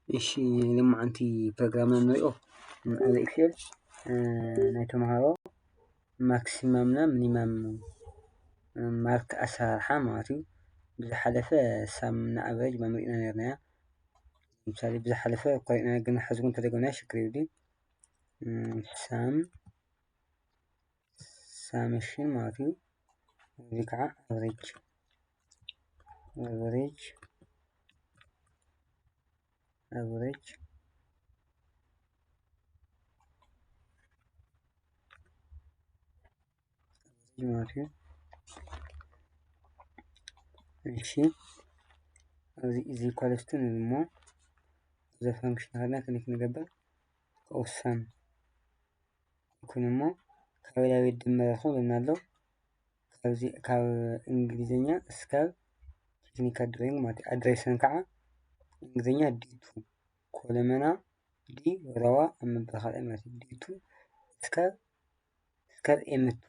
እሺ፣ ሎማዓንቲ ፕሮግራምና ንሪኦ ኣብ ኤክሴል፣ እ፣ ናይ ተምሃሮ ማክሲማምና ሚኒማም ማርክ ኣሰራርሓ ማለት እዩ። ብዝሓለፈ ሳም እና ኣቨሬጅ መምሪእና ነርናያ። ለምሳሌ ብዝሓለፈ ቆሪእና ግን ሕዚ እውን ተደገምና ሽግር የብሉን። እ፣ ሳም ሳሜሽን ማለት እዩ። እዚ ከዓ ኣቨሬጅ ኣቨሬጅ ኣቨሬጅ ማለት እዩ። እሺ፣ ኣብዚ እዚ ኢኳልስ ቱ ንብል እሞ፣ እዚ ፈንክሽን ከድና ክሊክ ንገብር። ከኡ ሳም ይኩን እሞ፣ ካበይ ናበይ ድመረኹ ኢለና ኣሎ። ካብዚ፣ ካብ እንግሊዝኛ እስካብ ቴክኒካል ድሮይንግ ማለት እዩ። ኣድሬሰን ከዓ እንግሊዝኛ ዲ ቱ ኮለመና ዲ ረዋ ኣብ መበል ካልኣይ ማለት እዩ። ዲ ቱ እስካብ፣ እስካብ ኤም ቱ፣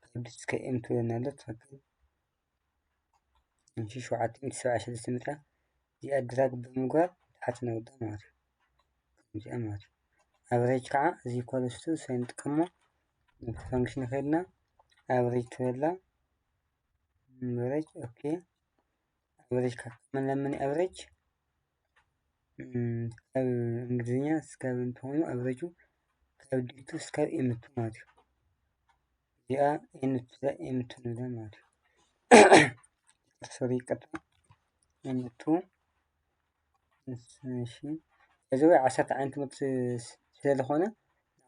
ካብ ዲ ቱ እስካብ ኤም ቱ ኢለና ኣሎ። ትኽክል። እሺ፣ ሸውዓተ ሚእቲ ሰብዓ ሽዱሽተ መጽያ እዚኣ ድራግ ብምግባር ታሕቲ ነውርዳ ማለት እዩ። ከምዚኣ ማለት እዩ። ኣቨሬጅ ከዓ እዚ ኢኳልስ ቱ ንጥቀሞ፣ ነቲ ፈንክሽን ከይድና ኣቨሬጅ ትበላ። ኣቨሬጅ፣ ኦኬ። ኣቨሬጅ ካብ መን ናብ መን ኣቨሬጅ? እም፣ ካብ እንግሊዝኛ እስካብ እንተኾይኑ ኣቨሬጁ ካብ ዲ ቱ እስካብ ኤም ቱ ማለት እዩ። እዚኣ ኤን ቱ፣ ኤም ቱ ንብላ ማለት እዩ። ሶሪ፣ ይቅርታ። ኤም ቱ፣ እሺ። እዚ ወይ ዓሰርተ ዓይነት ትምህርቲ ስ-፣ ስለ ዝኾነ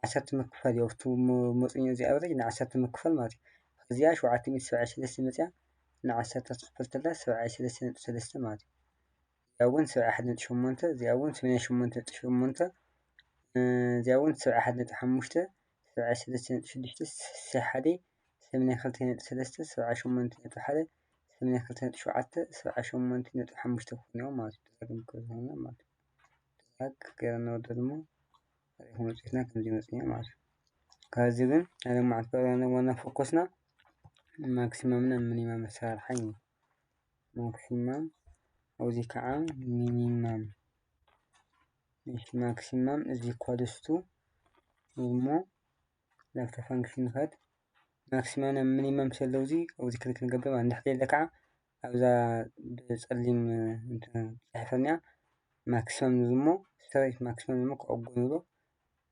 ንዓሰርተ ምክፋል እዩ። ኣብቲ ሞ-፣ መፅኛ እዚ ኣቨሬጅ ንዓሰርተ ምክፋል ማለት እዩ። እዚኣ ሸውዓተ ሚእቲ ሰብዓ ሰለስተ መፅያ ንዓሰርተ ትኽፈል ተላ ሰብዓ ሰለስተ ነጥቢ ሰለስተ ማለት እዩ። እዚኣ እውን ሰብዓ ሓደ ነጥቢ ሸሞንተ፣ እዚኣ እውን ሰማንያ ሸሞንተ ነጥቢ ሸሞንተ፣ እ፣ እዚኣ እውን ሰብዓ ሓደ ነጥቢ ሓሙሽተ፣ ሰብዓ ሰለስተ ነጥቢ ሽዱሽተ፣ ስልሳ ሓደ፣ ሰማንያ ክልተ ነጥቢ ሰለስተ፣ ሰብዓ ሸሞንተ ነጥቢ ሓደ፣ ሰማንያ ክልተ ነጥቢ ሸውዓተ፣ ሰብዓ ሸሞንተ ነጥቢ ሓሙሽተ ክኾኑ እዮም ማለት እዩ። ድራግ ንገብር ዘለና ማለት እዩ። ድራግ ገይረ ንወርዶ ድማ ርኢኹም ውፅኢትና ከምዚ መፅና ማለት እዩ። ካብዚ ግን ናይ ሎማዓንቲ ፕሮግራም ዋና ፎከስና ማክሲማም እና ሚኒማም ኣሰራርሓ እዩ። ማክሲማም፣ ኣብዚ ከዓ ሚኒማም። እሺ፣ ማክሲማም እዚ ኢኳልስ ቱ እሞ ናብቲ ፈንክሽን ንኸድ። ማክሲማም እና ሚኒማም ስለዚ ኣብዚ ክሊክ ንገብር ማለት። እንድሕር የለ ከዓ ኣብዛ ብፀሊም እንትን ፅሒፈንያ ማክሲማም ንብል እሞ ስትሬት ማክሲማም እሞ ክዕጎ ንብሎ።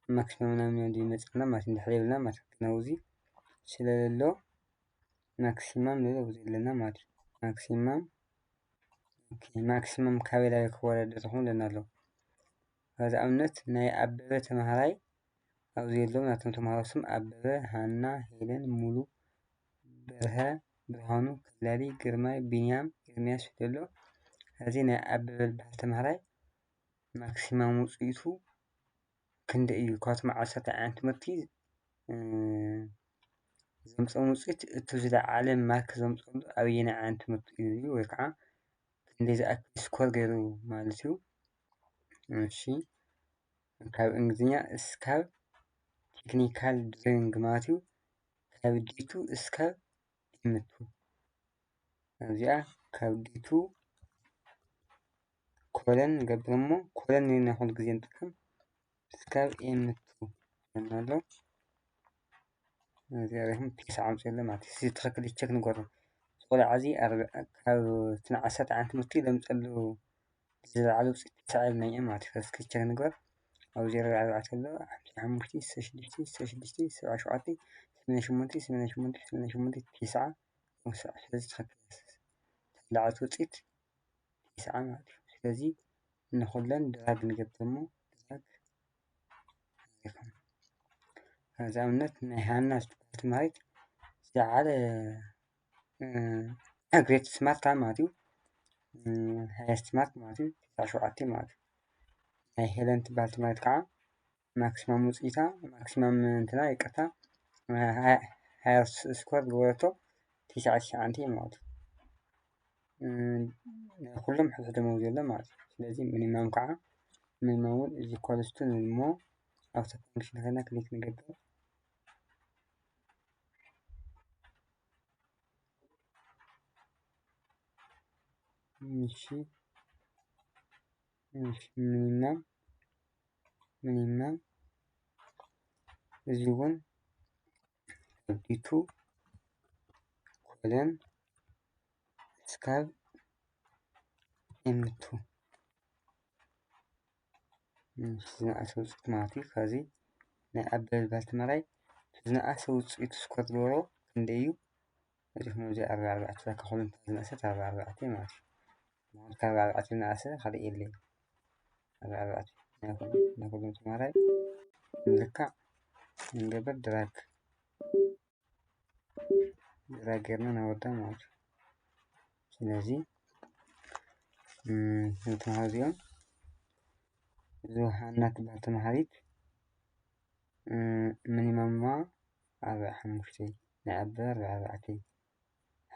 ማክሲማም እና ሚኒማም ይመፅና ማለት እንድሕር የብልና ማለት ግን ኣብዚ ስለለሎ ማክሲማም ንብል ኣብዚ ኣለና ማለት እዩ። ማክሲማም፣ ኦኬ፣ ማክሲማም ካበይ ናበይ ክወዳደር ይኹን ኣለና ኣሎ። ኣብዚ ኣብነት ናይ ኣበበ ተምሃራይ ኣብዚ የለውም። ናቶም ተምሃሮ ስም ኣበበ፣ ሃና፣ ሄለን፣ ሙሉ፣ በርሀ፣ ብርሃኑ፣ ከላሊ፣ ግርማይ፣ ቢንያም፣ ኤርሚያስ ይደሎ። እዚ ናይ ኣበበ ዝበሃል ተምሃራይ ማክሲማም ውፅኢቱ ክንደይ እዩ? ካብቶም ዓሰርተ ዓይነት ትምህርቲ፣ እ፣ ዘምፅኦም ውፅኢት እቲ ዝለዓለ ማርክ ዘምፅኦሉ ኣበየናይ ዓይነት ትምህርቲ እዩ ወይ ከዓ ክንደይ ዝኣክል ስኮር ገይሩ ማለት እዩ። እሺ፣ ካብ እንግሊዝኛ እስካብ ቴክኒካል ድሮይንግ ማለት እዩ። ካብ ዲ ቱ እስካብ ኤም ቱ። እዚኣ ካብ ዲ ቱ ኮለን ንገብር እሞ፣ ኮለን ናይ ኩሉ ግዜ ንጥቀም። እስካብ ኤም ቱ ኣሎ። እዚ ርኢኹም ፒ ሰዓብ ኣምፅኡ ኣሎ ማለት እዩ። እዚ ትኽክል ቸክ ንገሩ። እዚ ቆልዓ እዚ ኣርብ-፣ ካብ እቲ ንዓሰርተ ዓመት ትምህርቲ ለምፀሉ ዝለዓሉ ውፅኢት ፒ ሰዓብ ኢልና ማለት እዩ። እስኪ ቸክ ንገር። ኣብዚ ኣርባዕተ ኣሎ፣ ሓምሳ ሓሙሽተ፣ ስልሳ ሽዱሽተ፣ ስልሳ ሽዱሽተ፣ ሰብዓ ሸውዓተ፣ ሰማንያ ሸሞንተ፣ ሰማንያ ሸሞንተ፣ ሰማንያ ሸሞንተ፣ ፒ ሰዓብ፣ ስለዚ ትኽክል። ተላዕቲ ውፅኢት ፒ ሰዓብ ማለት እዩ። ስለዚ ንኹለን ድራግ ንገብር እሞ ድራግ ንሪኢኹም። ከምዚ ኣብነት ናይ ሃና ዝበሃል ተምሃሪት ዝለዓለ፣ እ፣ ግሬት ስማርት ማለት እዩ። እ፣ ሃየስት ማርክ ማለት እዩ። ተስዓ ሸውዓተ ማለት እዩ። ናይ ሄለን ትበሃል ተምሃሪት ከዓ ማክሲማም ውፅኢታ፣ ማክሲማም እንትና፣ ይቅርታ፣ ሃ-፣ ሃየስት ስኮር ዝገበረቶ ተስዓ ትሽዓተ ማለት እዩ። እ፣ ናይ ኩሎም ሕድሕዶም ኣብዚ ኣሎ ማለት እዩ። ስለዚ ሚኒማም ከዓ፣ ሚኒማም እውን እዚ ኢኳልስ ቱ ንብል እሞ ኣብቲ ፈንክሽን ከይድና ክሊክ ንገብር። እሺ። ሚኒማም ሚኒማም እዚ እውን ዲቱ ኮለን እስካብ ኤምቱ ዝነኣሰ ውፅኢት ማለት እዩ። ካብዚ ናይ ኣበልባል ተመራይ ዝነኣሰ ውፅኢት ስኮር ዝገበሮ ክንደይ እዩ? እዚ ኣብዚ ኣርባዓ ኣርባዕተ ዛካ ኮለን ዝነኣሰት ኣርባዓ ኣርባዕተ ማለት እዩ። ምክንያቱ ካብ ኣርባዓ ኣርባዕተ ዝነኣሰ ካልእ የለይ። ኣርባዓ ኣርባዕተ ናይ ኩሉ ናይ ኩሎም ተመሃራይ ንምልካዕ ንገብር ድራግ ድራግ ጌርና ነወርዳ ማለት እዩ። ስለዚ እም፣ ንተምሃሮ እዚኦም ዝወሃና ትበሃል ተምሃሪት ሚኒማማ ኣርባዓ ሓሙሽተ ናይ ኣበ ኣርባዓ ኣርባዕተ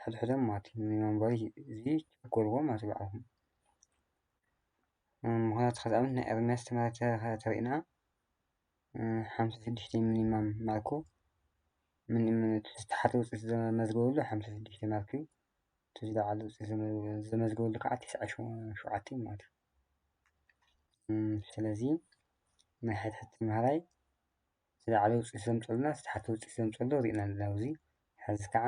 ሕድሕዶም ማለት እዩ። ሚኒማም ቫልዩ እዚ ቸክ በልዎ ማለት እዩ ባዕልኹም። ምክንያቱ ከዚ ኣብነት ናይ ኤርምያስ ተመሃራይ ተሪእና ሓምሳ ሽዱሽተ ሚኒማም ማርኩ ዝተሓተ ውፅኢት ዘመዝገበሉ ሓምሳ ሽዱሽተ ማርክ እዩ። እቲ ዝለዓለ ውፅኢት ዘመዝገበሉ ከዓ ተስዓ ሸውዓተ ማለት እዩ። ስለዚ ናይ ሕድሕድ ተምሃራይ ዝለዓለ ውፅኢት ዘምፀሉና ዝተሓተ ውፅኢት ዘምፀሉ ርኢና ኣለና። ኣብዚ ሕዚ ከዓ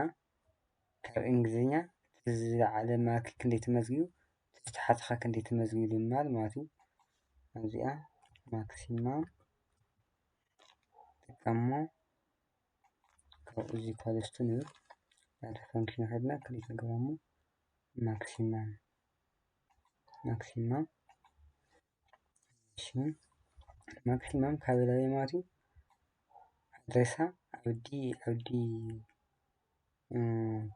ካብ እንግሊዝኛ እቲ ዝለዓለ ማርክ ክንደይ ተመዝጊቡ፣ እቲ ዝተሓተ ኸ ክንደይ ተመዝጊቡ ንምባል ማለት እዩ። ኣብዚኣ ማክሲማም ጥቀሞ ካብኡ እዚ ኳለስቱ ንብል ዳታ ፈንክሽን ከድና ክሊክ ንገብረሞ ማክሲማም ማክሲማም እሺ ማክሲማም ካበይ ላበይ ማለት እዩ። ኣድሬሳ ኣብ ዲ ኣብ ዲ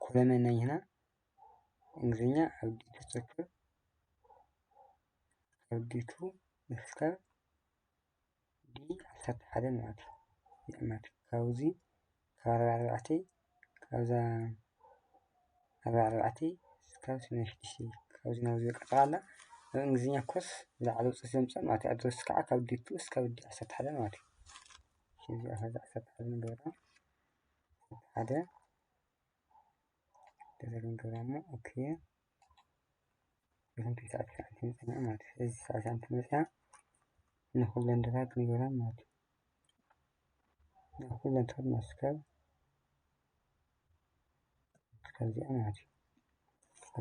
ኮለመን ናይ ህና እንግሊዝኛ ኣብ ዲ ተትረክብ ካብ ዲ ቱ እስካብ ዲ ዓሰርተ ሓደ ማለት እዩ። ማለት ካብዚ ካብ ኣርባዓ ኣርባዕተ ካብዛ ኣርባዓ ኣርባዕተ እስካብ ሰማንያ ሽዱሽተ ካብዚ ናብዚ በቃ ጠቕላላ ኣብ እንግሊዝኛ ኮርስ ዝለዓለ ውፅኢት ዘምፅእ ማለት እዩ። ኣድረስ ከዓ ካብ ዲ ቱ እስካብ ዲ ዓሰርተ ሓደ ማለት እዩ። ስለዚ ኣብ ዓሰርተ ሓደ ንገብራ ዓሰርተ ሓደ ተዘግንገራሞ ኦኬ ይኹን ተስዓተ ሰዓት ይመፅና ማለት እዩ። ስለዚ ተስዓተ ሰዓት መፅያ ንኩለን ድራግ ንገራ ማለት እዩ። ንኩለን ትኸድ መስከብ ከዚኣ ማለት እዩ።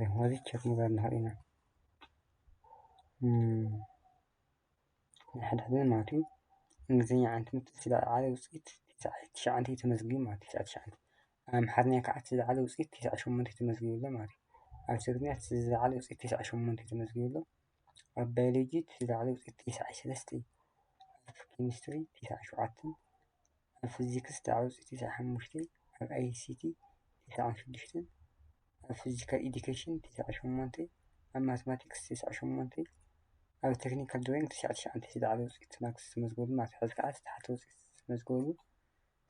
ሪሆዚ ቸክ ንገር ንኽእል ኢና። ንሕድሕድን ማለት እዩ። እንግሊዝኛ ዓንዲ ትምህርቲ ዝለዓለ ውፅኢት ትሽዓተ እዩ ተመዝጊቡ ማለት እዩ። ትሽዓተ ትሽዓተ ኣብ ኣምሓርኛ ከዓ እቲ ዝለዓለ ውፅኢት ተስዓ ሸሞንተ ተመዝጊቡ ኣሎ ማለት እዩ። ኣብ ትግርኛ እቲ ዝለዓለ ውፅኢት ተስዓ ሸሞንተ ተመዝጊቡ ኣሎ። ኣብ ባዮሎጂ እቲ ዝለዓለ ውፅኢት ተስዓ ሰለስተ እዩ። ኣብ ኬሚስትሪ ተስዓ ሸውዓተ፣ ኣብ ፊዚክስ ዝለዓለ ውፅኢት ተስዓ ሓሙሽተ፣ ኣብ ኣይሲቲ ተስዓ ሽዱሽተ፣ ኣብ ፊዚካል ኤዱኬሽን ተስዓ ሸሞንተ፣ ኣብ ማትማቲክስ ተስዓ ሸሞንተ፣ ኣብ ቴክኒካል ድሮይንግ ተስዓ ትሽዓተ ዝለዓለ ውፅኢት ማርክስ ዝተመዝገበሉ ማለት እዩ። ሕዚ ከዓ ዝተሓተ ውፅኢት ዝተመዝገበሉ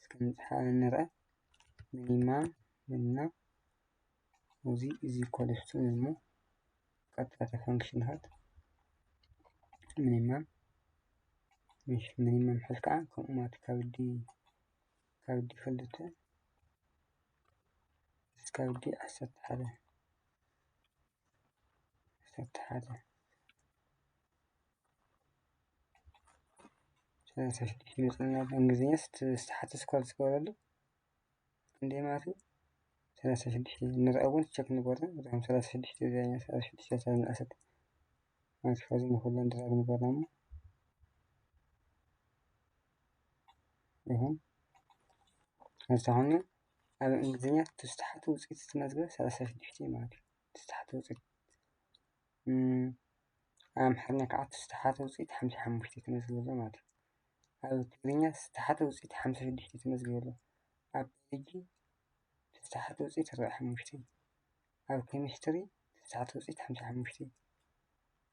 እስከ ንፅሓ ንርአ። ሚኒማም እና እዚ እዚ ኮለስቱ እሞ ቀጥታ ፈንክሽን ሀት ሚኒማም ምሽ ሚኒማም ሕዚ ከዓ ከምኡ ማለት ካብ ዲ ካብ ዲ ክልተ እስካብ ዲ ዓሰርተ ሓደ ዓሰርተ ሓደ ሰላሳ ሽዱሽተ ይመፅና። እንግሊዝኛ ዝተሓተ ስኳር ዝገበረሉ እንዴ ማለት እዩ። ሰላሳ ሽዱሽተ ንርአ እውን ቸክ ንገርና። እዚኦም ሰላሳ ሽዱሽተ ዛኛ ሰላሳ ሽዱሽተ ሰላሳ ዝነኣሰት ማለት እዩ። ካብዚ ንኩለን ድራግ ንገርና እሞ ይኹን። እዚ ተኾነ ኣብ እንግሊዝኛ ዝተሓተ ውፅኢት ዝተመዝገበ ሰላሳ ሽዱሽተ ማለት እዩ። ዝተሓተ ውፅኢት ኣብ ኣምሓርኛ ከዓ ዝተሓተ ውፅኢት ሓምሳ ሓሙሽተ ተመዝገበ ማለት እዩ። ኣብ ትግርኛ ዝተሓተ ውፅኢት ሓምሳ ሽዱሽተ ተመዝገበ ኣሎ። ኣብ ባዮሎጂ ዝተሓተ ውፅኢት ኣርባዓ ሓሙሽተ፣ ኣብ ኬሚስትሪ ዝተሓተ ውፅኢት ሓምሳ ሓሙሽተ፣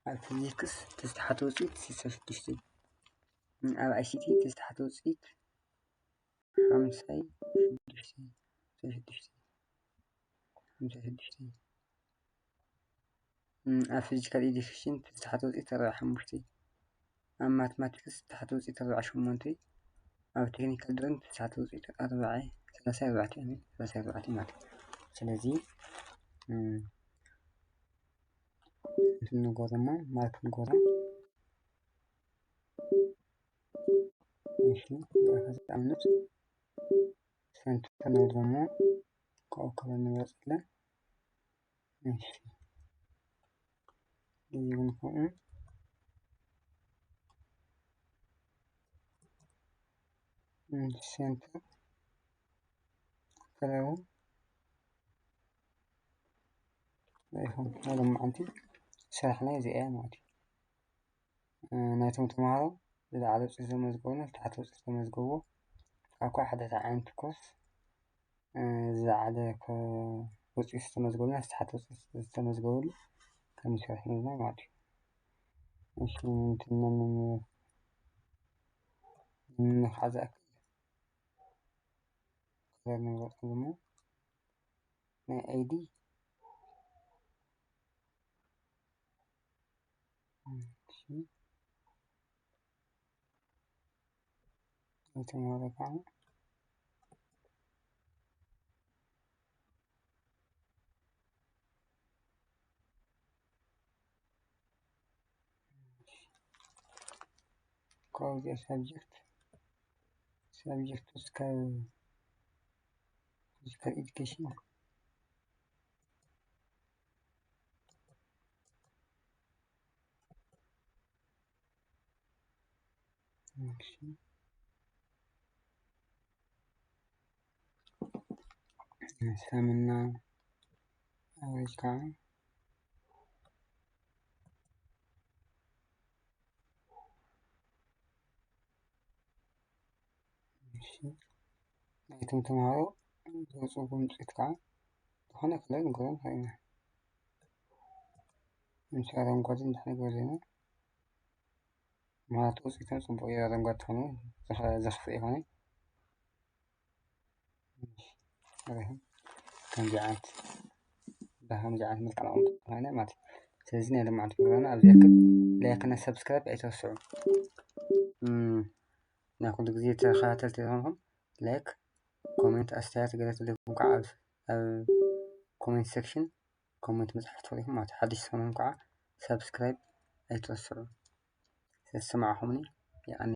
ኣብ ፊዚክስ ዝተሓተ ውፅኢት ስልሳ ሽዱሽተ፣ ኣብ ኣይሲቲ ዝተሓተ ውፅኢት ሓምሳ ሽዱሽተ፣ ሓምሳ ሽዱሽተ፣ ሓምሳ ሽዱሽተ። ኣብ ፊዚካል ኤዱኬሽን ዝተሓተ ውፅኢት ኣርባዓ ሓሙሽተ፣ ኣብ ማትማቲክስ ዝተሓተ ውፅኢት ኣርባዓ ሸሞንተ፣ ኣብ ቴክኒካል ድሮይንግ ዝተሓተ ውፅኢት ኣርባዓ ሰላሳ ኣርባዕተ ሰላሳ ኣርባዕተ ማለት እዩ። ስለዚ ንጎረማ ማርክ ንጎራ እሺ፣ ንኣብነት ሰንተር ንብል እሞ ኮ ከለር ንመርጽ ኣለና። እሺ፣ እዚ እውን ከምኡ። እሺ፣ ሰንተር ከለር ይኹን። ናይ ሎማዓንቲ ስራሕና እዚኣ እያ ማለት እዩ። ናይቶም ተምሃሮ ዝለዓለ ውፅኢት ዘመዝገቡና ዝተሓተ ውፅኢት ዘመዝገብዎ ካብ ሓደ ዓይነት ኮርስ ዝለዓለ ውፅኢት ዝተመዝገቡና ዝተሓተ ውፅኢት ዝተመዝገበሉ ከም ይሰርሕ ነብና ማለት እዩ። እሺ፣ እንትን ንምንኻዕ ዝኣክል ከለር ንመርጽ እሞ ናይ ኣይዲ ኣይተማረካ ኮዝ ሳብጀክት ሳብጀክት እስከ ፊዚካል ኤዱኬሽን። ሳምና ኣበጅካ ናይቶም ተምሃሮ ዝወፅዎም ውፅኢት ከዓ ዝኾነ ክለ ንገሮም ንኽእል ኢና። ምሳሌ ኣረንጓዴ እንድሕር ንገር ዘለና ማለት ውፅኢቶም ፅቡቅ እዩ። ኣረንጓዴ ተኾነ ዘኽፍእ ይኾነ ከምዚ ዓይነት ብከምዚ ዓይነት መልክዕ ኣቐምጦ ማለት እዩ። ስለዚ ናይ ሎማዓንቲ ፕሮግራምና ኣብዚ ያክል። ላይክ እና ሰብስክራይብ ኣይትረስዑ። ናይ ኩሉ ግዜ ተኸታተልቲ ዝኾንኩም ላይክ፣ ኮሜንት፣ ኣስተያየት ገለ ተለኩም ከዓ ኣብ ኮሜንት ሴክሽን ኮሜንት ምፅሓፍ ትኽእሉ ኢኹም ማለት እዩ። ሓድሽ ዝኾንኩም ከዓ ሰብስክራይብ ኣይትረስዑ። ስለዝሰማዕኹምኒ የቐኒ።